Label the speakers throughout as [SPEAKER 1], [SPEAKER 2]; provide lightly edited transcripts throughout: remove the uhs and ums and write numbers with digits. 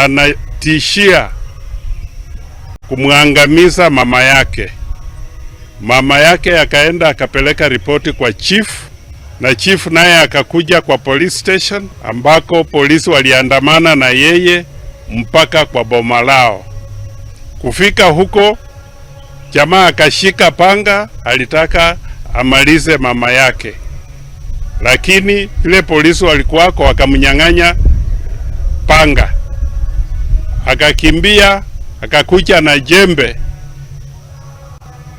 [SPEAKER 1] Anatishia kumwangamiza mama yake. Mama yake akaenda akapeleka ripoti kwa chief, na chief naye akakuja kwa police station ambako polisi waliandamana na yeye mpaka kwa boma lao. Kufika huko, jamaa akashika panga, alitaka amalize mama yake, lakini vile polisi walikuwako wakamnyang'anya panga, akakimbia akakuja na jembe.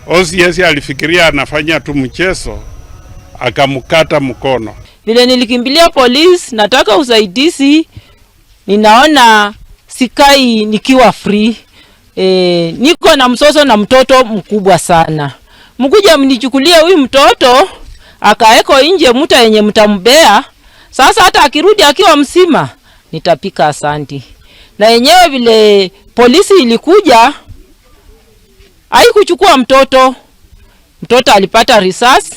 [SPEAKER 1] OCS alifikiria anafanya tu mchezo, akamkata mkono.
[SPEAKER 2] Vile nilikimbilia polisi, nataka usaidizi, ninaona sikai nikiwa free. Niko na msoso na mtoto mkubwa sana. Mkuja mnichukulie huyu mtoto akaeko nje muta yenye mtambea. Sasa hata akirudi akiwa mzima nitapika asanti. Na yenyewe vile polisi ilikuja haikuchukua mtoto. Mtoto alipata risasi,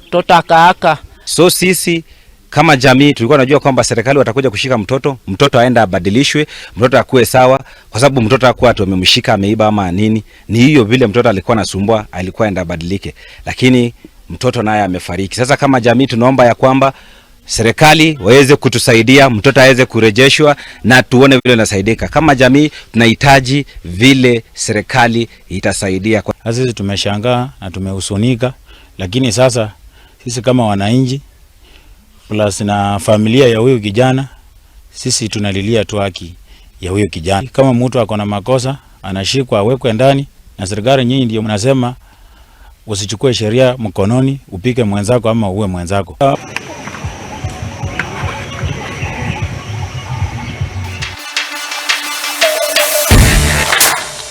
[SPEAKER 2] mtoto akaaka.
[SPEAKER 3] So sisi kama jamii tulikuwa tunajua kwamba serikali watakuja kushika mtoto, mtoto aenda abadilishwe, mtoto akuwe sawa, kwa sababu mtoto hakuwa ati wamemshika ameiba ama nini. Ni hiyo vile mtoto alikuwa anasumbua, alikuwa aenda abadilike, lakini mtoto naye amefariki. Sasa kama jamii tunaomba ya kwamba serikali waweze kutusaidia, mtoto aweze kurejeshwa na tuone vile nasaidika. Kama jamii tunahitaji vile serikali itasaidia.
[SPEAKER 4] Sasa sisi tumeshangaa na tumehuzunika, lakini sasa sisi kama wananchi plus na familia ya huyu kijana, sisi tunalilia tu haki ya huyu kijana. Kama mtu ako na makosa anashikwa, awekwe ndani, na serikali nyinyi ndio mnasema usichukue sheria mkononi, upike mwenzako ama uue mwenzako.